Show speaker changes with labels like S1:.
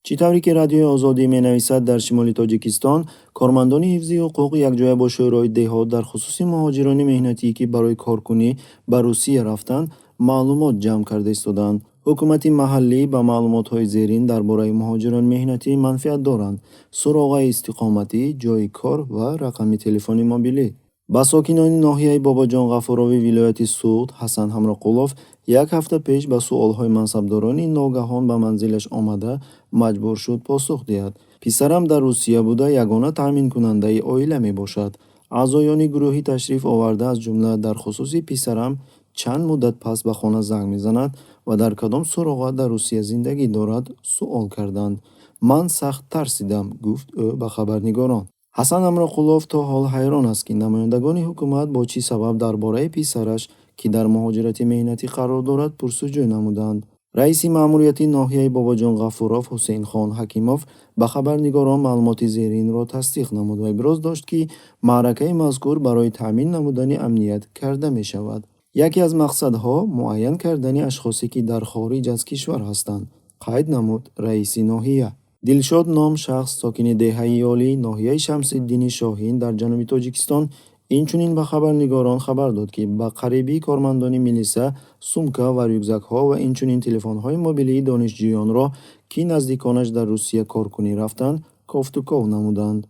S1: Чӣ тавре ки Радиои Озодӣ менависад, дар шимоли Тоҷикистон кормандони ҳифзи ҳуқуқ якҷоя бо шӯрои деҳот дар хусуси муҳоҷирони меҳнатӣ, ки барои коркунӣ ба Русия рафтанд, маълумот ҷамъ карда истодаанд. Ҳукумати маҳаллӣ ба маълумотҳои зерин дар бораи муҳоҷирони меҳнатӣ манфиат доранд: суроғаи истиқоматӣ, ҷойи кор ва рақами телефони мобилӣ. Ба сокинони ноҳияи Бобоҷон Ғафурови вилояти Суғд Ҳасан Ҳамроқулов як ҳафта пеш ба суолҳои мансабдорони ногаҳон ба манзилаш омада маҷбур шуд посух диҳад. Писарам дар Русия буда, ягона таъминкунандаи оила мебошад. Аъзоёни гурӯҳи ташриф оварда, аз ҷумла дар хусуси писарам чанд муддат пас ба хона занг мезанад ва дар кадом суроға дар Русия зиндагӣ дорад, суол карданд. Ман сахт тарсидам, гуфт ӯ ба хабарнигорон. Ҳасан Ҳамроқулов то ҳол ҳайрон аст, ки намояндагони ҳукумат бо чӣ сабаб дар бораи писараш, ки дар муҳоҷирати меҳнатӣ қарор дорад, пурсуҷӯ намуданд. Раиси маъмурияти ноҳияи Бобоҷон Ғафуров Ҳусейнхон Ҳакимов ба хабарнигорон маълумоти зеринро тасдиқ намуд ва иброз дошт, ки маъракаи мазкур барои таъмин намудани амният карда мешавад. Яке аз мақсадҳо муайян кардани ашхосе, ки дар хориҷ аз кишвар ҳастанд, қайд намуд раиси ноҳия. Дилшод ном шахс, сокини деҳаи Ёлӣ, ноҳияи Шамсиддини Шоҳин дар ҷануби Тоҷикистон, инчунин ба хабарнигорон хабар дод, ки ба қарибӣ кормандони милиса сумка ва рюкзакҳо ва инчунин телефонҳои мобилии донишҷӯёнро, ки наздиконаш дар Русия коркунӣ рафтанд, кофтуков намуданд.